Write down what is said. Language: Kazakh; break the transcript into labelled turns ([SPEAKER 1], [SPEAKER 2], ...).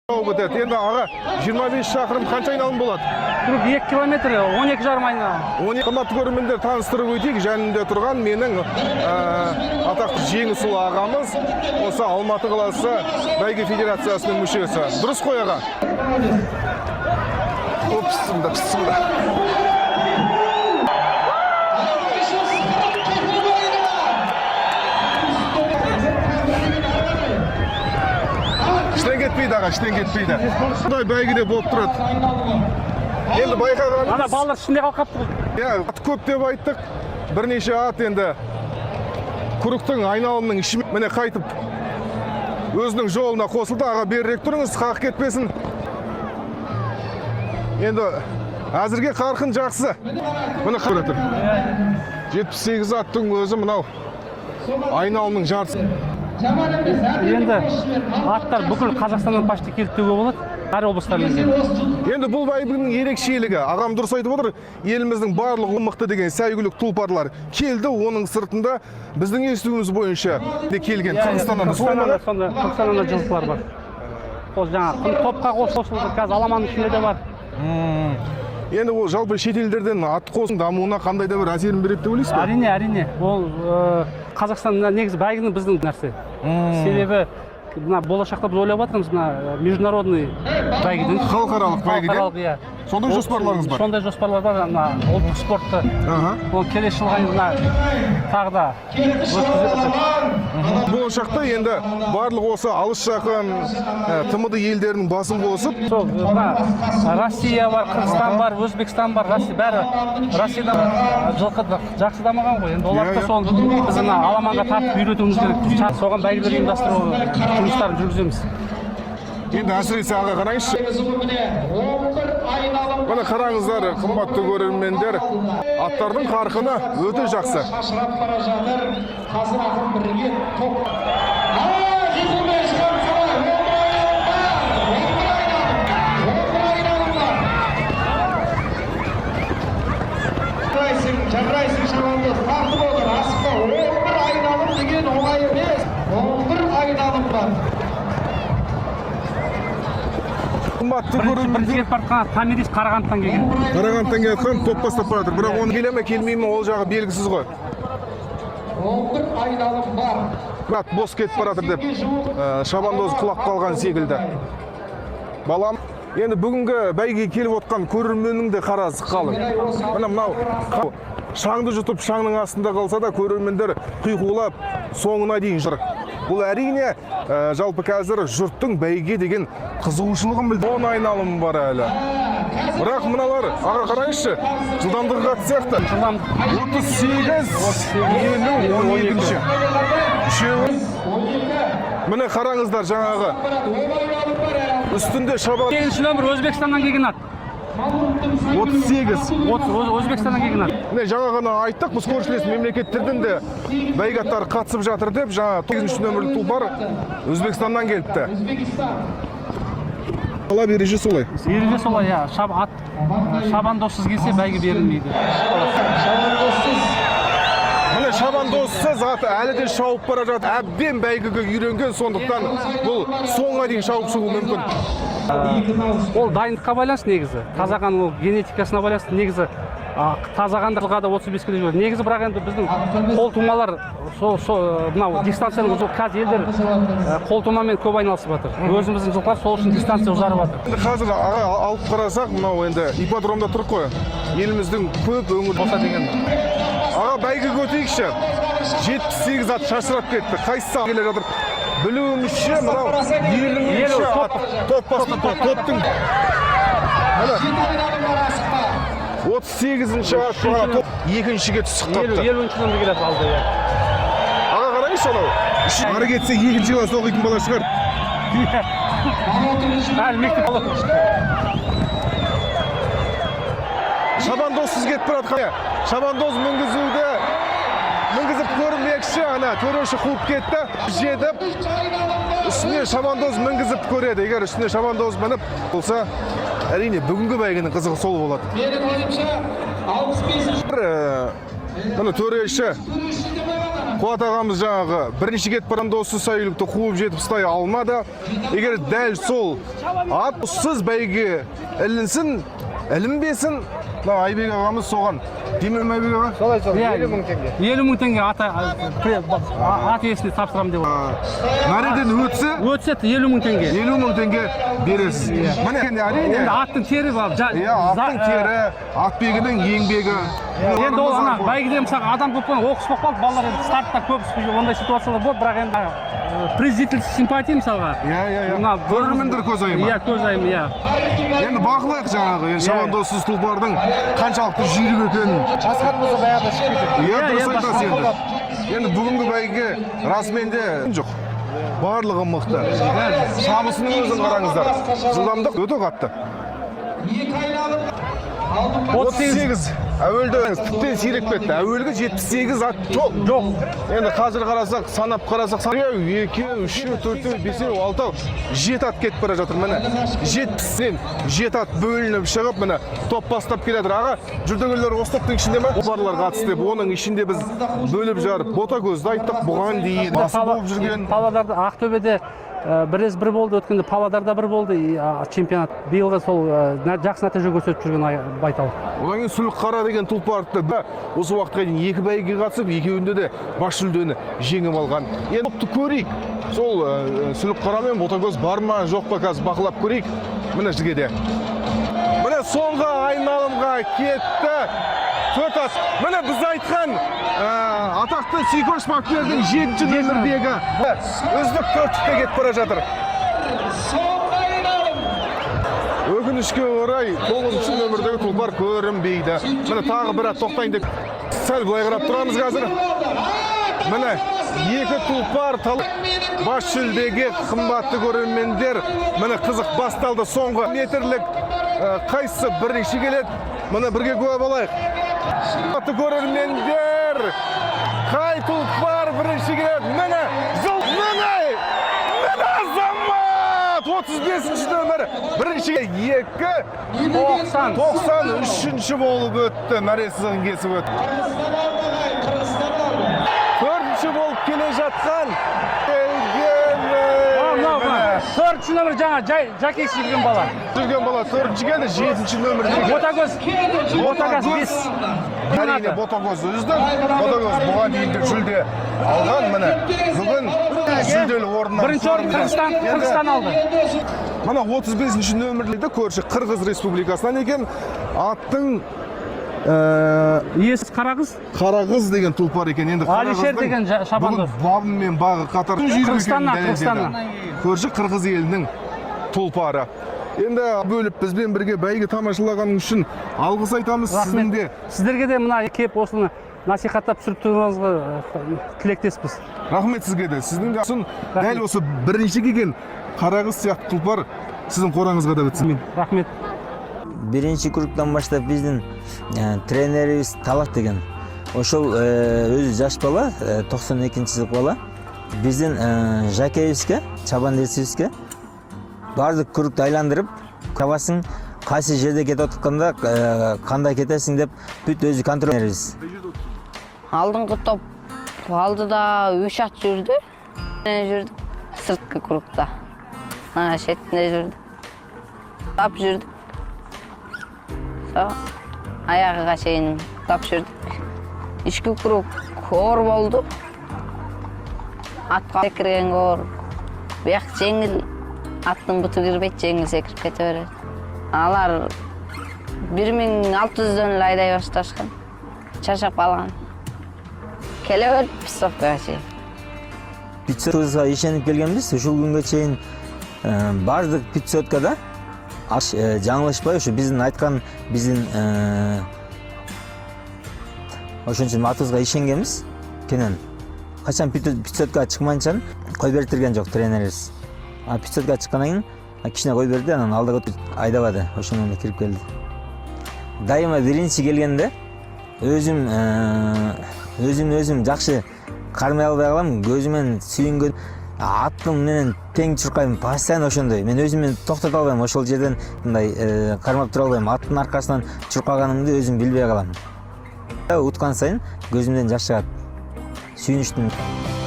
[SPEAKER 1] Шауып өтеді. Енді, аға, 25 шақырым қанша айналым болады?
[SPEAKER 2] Круг 2 километр, 12,5 айналым.
[SPEAKER 1] Оны, қымбатты көрермендер, таныстырып өтейік. Жанымда тұрған менің атақты Жеңісұлы ағамыз, осы Алматы қаласы бәйге федерациясының мүшесі. Дұрыс қой, аға? О, пісімді, пісімді. Іштен кетпейді, аға, іштен кетпейді. Құдай бәйгеде болып тұрады. Енді байқағанымыз
[SPEAKER 2] Ана балалар ішінде қалып қапты ғой.
[SPEAKER 1] Иә, ат көп деп айттық. Бірнеше ат енді кругтың, айналымның іші, міне, қайтып өзінің жолына қосылды. Аға, берірек тұрыңыз, қақ кетпесін. Енді әзірге қарқын жақсы. Міне, тұр. 78 аттың өзі мынау айналымның жартысы.
[SPEAKER 2] Енді аттар бүкіл Қазақстаннан почти келді деуге болады. Әр облыстардан келді.
[SPEAKER 1] Енді бұл бәйгенің ерекшелігі, ағам дұрыс айтып отыр, еліміздің барлығы мықты деген сәйгүлік тұлпарлар келді, оның сыртында біздің естуіміз бойынша де келген Қырғызстаннан да, солай ма, аға?
[SPEAKER 2] Сонда Қырғызстаннан да жылқылар бар. Ол жаңағы топқа қосылды, қазір аламанның ішінде де бар.
[SPEAKER 1] Енді ол жалпы шетелдерден ат қосың дамуына қандай да бір әсерін береді деп ойлайсыз ба?
[SPEAKER 2] Әрине, әрине. Ол Қазақстан мына негізі бәйгенің біздің нәрсе. Себебі мына болашақта біз ойлап жатырмыз мына международный бәйгеден.
[SPEAKER 1] Халықаралық бәйгеден?
[SPEAKER 2] Халықаралық, иә.
[SPEAKER 1] Сондай жоспарларыңыз бар?
[SPEAKER 2] Сондай жоспарлар бар, мына ұлттық спортты. Ол келесі жылға енді мына тағы да өткізіп.
[SPEAKER 1] Болашақта енді барлық осы алыс жақын ТМД елдерінің басын қосып,
[SPEAKER 2] Сол мына Россия бар, Қырғызстан бар, Өзбекстан бар, Россия, бәрі. Россияда жылқы да жақсы дамыған ғой. Енді оларды
[SPEAKER 1] Иә,
[SPEAKER 2] да
[SPEAKER 1] иә.
[SPEAKER 2] сол біз мына аламанға тартып үйретуіміз керек. Соған бәйгелер ұйымдастыру жұмыстарын жүргіземіз.
[SPEAKER 1] Енді әсіресе, аға, қараңызшы. Міне, қараңыздар, қымбатты көрермендер, аттардың қарқыны өте жақсы.
[SPEAKER 3] Шашырап бара жатыр қазір, ақын бірге топ. 11 айналым бар, 11 айналым, 11 айналым бар. Жарайсың, жарайсың, шабандоз, тартып отыр, асықпа. 11 айналым деген оңай емес, 11 айналым бар.
[SPEAKER 1] Қымбатты
[SPEAKER 2] Бірінші
[SPEAKER 1] көрермендер,
[SPEAKER 2] келіп бара жатқан Томирис Қарағандыдан келген.
[SPEAKER 1] Қарағандыдан келіп жатқан топ бастап бара жатыр. Бірақ оны келе ме, келмей ме, ол жағы белгісіз ғой.
[SPEAKER 3] 11 айналым бар.
[SPEAKER 1] Бірақ бос кетіп бара жатыр деп шабандоз құлап қалған секілді. Балам, енді бүгінгі бәйгеге келіп отқан көрерменнің де қарасы қалың. Міне, мынау шаңды жұтып, шаңның астында қалса да, көрермендер құйқулап соңына дейін жүр. Бұл, әрине, жалпы қазір жұрттың бәйге деген қызығушылығын білді. 10 айналым бар әлі. Бірақ мыналар, аға, қараңызшы, жылдамдығы қатты сияқты.
[SPEAKER 2] Жылдам.
[SPEAKER 1] 38, 50, 12-ші. Үшеуі. Міне, қараңыздар, жаңағы үстінде шаба
[SPEAKER 2] 8 нөмір Өзбекстаннан келген ат.
[SPEAKER 1] 38.
[SPEAKER 2] Өзбекстаннан келген ат.
[SPEAKER 1] Міне, жаңа ғана айттық, біз көршілес мемлекеттерден де бәйге аттары қатысып жатыр деп, жаңа 9 нөмірлі тұлпар Өзбекстаннан келіпті. Талап, ереже солай.
[SPEAKER 2] Ереже солай, иә. Ат шабандозсыз келсе, бәйге берілмейді.
[SPEAKER 1] Міне, шабандозсыз ат әлі де шауып бара жатыр. Әбден бәйгеге үйренген, сондықтан бұл соңға дейін шауып шығуы мүмкін.
[SPEAKER 2] Ол дайындыққа байланысты негізі. Таза қан, ол генетикасына байланысты негізі. Таза қандарға да 35-ке де жүреді. Негізі, бірақ енді біздің қол тумалар сол мынау дистанцияның ұзақ, қазір елдер қол тумамен көп айналысып жатыр. Өзіміздің жылқылар сол үшін дистанция ұзарып жатыр.
[SPEAKER 1] Енді қазір, аға, алып қарасақ, мынау енді ипподромда тұр қой. Еліміздің көп өңір
[SPEAKER 2] Болса деген.
[SPEAKER 1] Аға, бәйгеге өтейікші. 78 ат шашырап кетті. Қайсысы келе жатыр? Білуімізше, мынау 50-ші ат топ бастап тұр. Топтың міне
[SPEAKER 3] 7 айналым бар, асықпа.
[SPEAKER 1] 38-ші ат бағана топ екіншіге түсіп
[SPEAKER 2] 50,
[SPEAKER 1] қалыпты.
[SPEAKER 2] 50-ші нөмір келеді алда, иә.
[SPEAKER 1] Аға, қараңызшы, анау. Ары кетсе, екінші класс оқитын бала шығар.
[SPEAKER 2] Әлі мектеп алады.
[SPEAKER 1] Шабандозсыз кетіп бара жатқан. Шабандоз мінгізіп көрмекші, ана төреші қуып кетті. Жетіп, үстіне шабандоз мінгізіп көреді. Егер үстіне шабандоз мініп болса, әрине, бүгінгі бәйгенің қызығы сол болады.
[SPEAKER 3] Менің ойымша, 65-ші
[SPEAKER 1] Міне, төреші Қуат ағамыз жаңағы бірінші кетіп барған досы Сәйлікті қуып жетіп ұстай алмады. Егер дәл сол ат сыз бәйге ілінсін, ілінбесін, мына Айбек ағамыз соған демеу ме, Айбек аға?
[SPEAKER 4] Солай, солай.
[SPEAKER 2] Иә.
[SPEAKER 4] 50 000 теңге.
[SPEAKER 2] 50 000 теңге ат иесіне тапсырамын деп отыр.
[SPEAKER 1] Мәреден өтсе,
[SPEAKER 2] Өтсе, 50 000 теңге.
[SPEAKER 1] 50 000 теңге бересіз. Міне, әрине.
[SPEAKER 2] Енді аттың тері бар.
[SPEAKER 1] Иә, аттың тері, атбегінің еңбегі.
[SPEAKER 2] Енді ол ана бәйгеде, мысалы, адам көп болған, оқыс болып қалды балалар. Енді стартта көп ондай ситуациялар болды, бірақ енді приз зрительской симпатии, мысалға.
[SPEAKER 1] Иә, иә, иә.
[SPEAKER 2] Мына
[SPEAKER 1] Көрермендер көзайымы.
[SPEAKER 2] Иә, көзайымы, иә.
[SPEAKER 1] Енді бақылайық жаңағы, енді шабандозсыз тұлпардың қаншалықты жүйрік екенін.
[SPEAKER 4] Басқан болса, баяғыда шығып кетеді.
[SPEAKER 1] Иә, дұрыс
[SPEAKER 2] Иә,
[SPEAKER 1] айтасыз енді. Енді бүгінгі бәйге расымен де жоқ. Барлығы мықты. Шабысының өзін қараңыздар. Жылдамдық өте қатты.
[SPEAKER 3] Екі айналым.
[SPEAKER 1] 38 әуелде тіптен сирек кетті. Әуелгі 78 ат жоқ. Жоқ. Енді қазір қарасақ, санап қарасақ, біреу, екеу, үшеу, төртеу, бесеу, алтау, жеті ат кетіп бара жатыр міне. 70-тен жеті ат бөлініп шығып, міне, топ бастап келе жатыр. Аға, жүлдегерлер осы топтың ішінде ме? Тұлпарлар қатысты деп, оның ішінде біз бөліп жарып Ботагөзді айттық, бұған дейін басы болып жүрген.
[SPEAKER 2] Павлодарда, Ақтөбеде бір рет бір болды, өткенде Павлодарда бір болды и, чемпионат. Биылғы сол жақсы нәтиже көрсетіп жүрген байтал.
[SPEAKER 1] Одан кейін Сүлікқара деген тұлпарды да осы уақытқа дейін екі бәйгеге қатысып, екеуінде де бас жүлдені жеңіп алған. Енді топты көрейік. Сол Сүлікқара мен Ботагөз бар ма, жоқ па, қазір бақылап көрейік. Міне, жігеде. Міне, соңғы айналымға кетті. Төрт ат. Міне, біз айтқан атақты Сүйкөш Бапкердің жетінші нөмірдегі үздік төрттікте кетіп бара жатыр.
[SPEAKER 3] Соңғы айналым.
[SPEAKER 1] Өкінішке орай, тоғызыншы нөмірдегі тұлпар көрінбейді. Міне, тағы бір ат тоқтайын деп сәл былай қарап тұрамыз қазір. Міне, екі тұлпар бас жүлдеге, қымбатты көрермендер. Міне, қызық басталды, соңғы метрлік қайсысы бірінші келеді? Міне, бірге куә болайық. Қымбатты көрермендер, қай тұлпар бірінші келеді? Міне, жыл, міне, міне, азамат! 35 нөмір бірінші, екі,
[SPEAKER 2] 90.
[SPEAKER 1] 93-ші болып өтті, мәре сызығын кесіп өтті.
[SPEAKER 3] Қырғызстан алды, ағайын, Қырғызстан алды.
[SPEAKER 1] Төртінші болып келе жатқан келген
[SPEAKER 2] Мынау
[SPEAKER 1] міне,
[SPEAKER 2] төртінші нөмір, жаңа жай жакесі жүрген бала.
[SPEAKER 1] Жүрген бала төртінші келді, жетінші нөмірдегі
[SPEAKER 2] Ботагөз, Ботагөз бес.
[SPEAKER 1] Әрине, Ботагөз үздік. Ботагөз бұған дейін де жүлде алған, міне, бүгін жүлделі орыннан
[SPEAKER 2] Бірінші орын
[SPEAKER 1] көрінді.
[SPEAKER 2] Қырғызстан,
[SPEAKER 1] Енді
[SPEAKER 2] Қырғызстан алды.
[SPEAKER 1] Мына 35 нөмірлі көрші Қырғыз Республикасынан екен аттың
[SPEAKER 2] Иесі Қарақыз.
[SPEAKER 1] Қарақыз деген тұлпар екен енді.
[SPEAKER 2] Алишер
[SPEAKER 1] Қарақыздың
[SPEAKER 2] деген шабандоз.
[SPEAKER 1] бүгін бабы мен бағы қатар жүйрік екенін
[SPEAKER 2] Қырғызстаннан,
[SPEAKER 1] дәлелдеді.
[SPEAKER 2] Қырғызстаннан.
[SPEAKER 1] Көрші қырғыз елінің тұлпары. Енді бөліп, бізбен бірге бәйге тамашалаған үшін алғыс айтамыз сіздің де.
[SPEAKER 2] Сіздерге де мына келіп, осыны насихаттап түсіріп тұрғаныңызға тілектеспіз.
[SPEAKER 1] Рахмет сізге де, сіздің де дәл осы бірінші келген Қарақыз сияқты тұлпар сіздің қораңызға да бітсін.
[SPEAKER 2] Рахмет.
[SPEAKER 5] Биринчи кругтан баштап биздин тренерибиз Талат деген, ошол өзү жаш бала, 92-жылкы бала, биздин жакебизге, чабандесибизге баардык кругду айландырып табасың, кайсы жерде кетип атканда, кандай кетесиң деп бүт өзү контролерибиз.
[SPEAKER 6] Алдыңғы топ алдыда үш ат жүрді. Жүрдік сыртқы кругта. Ана шетінде жүрдік. Тап жүрдік. Со аяғыға шейін тап жүрдік. Ішкі круг оор болды. Атқа секірген оор. Бияқ жеңіл, аттың бұты кірбейт, жеңіл секіріп кете береді. Алар 1600-дөн эле айдай башташкан. Чарчап калган. Келе берип пятисоткага чейин.
[SPEAKER 5] 500га ишенип келгенбиз. Ушул күнгө чейин баардык пятисоткада жаңылышпай, ушу биздин айткан, биздин ошон үчүн атыбызга ишенгенбиз кенен. Качан пятисотка чыкмайынча кой бертирген жок тренерибиз. А пятисотка чыккандан кийин кичине кой берди, анан алдыга айдабады, ошондон эле кирип келди. Дайыма биринчи келгенде өзүм өзүм жакшы кармай албай калам. Көзүмөн сүйүнгөн аттым менен тең чуркайм постоянно. Ошондой мен өзүмдү токтото албайм, ошол жерден мындай кармап тура албайм. Аттын аркасынан чуркаганымды өзүм билбей калам. Уткан сайын көзүмдөн жаш чыгат. Сүйүнүчтүмүн.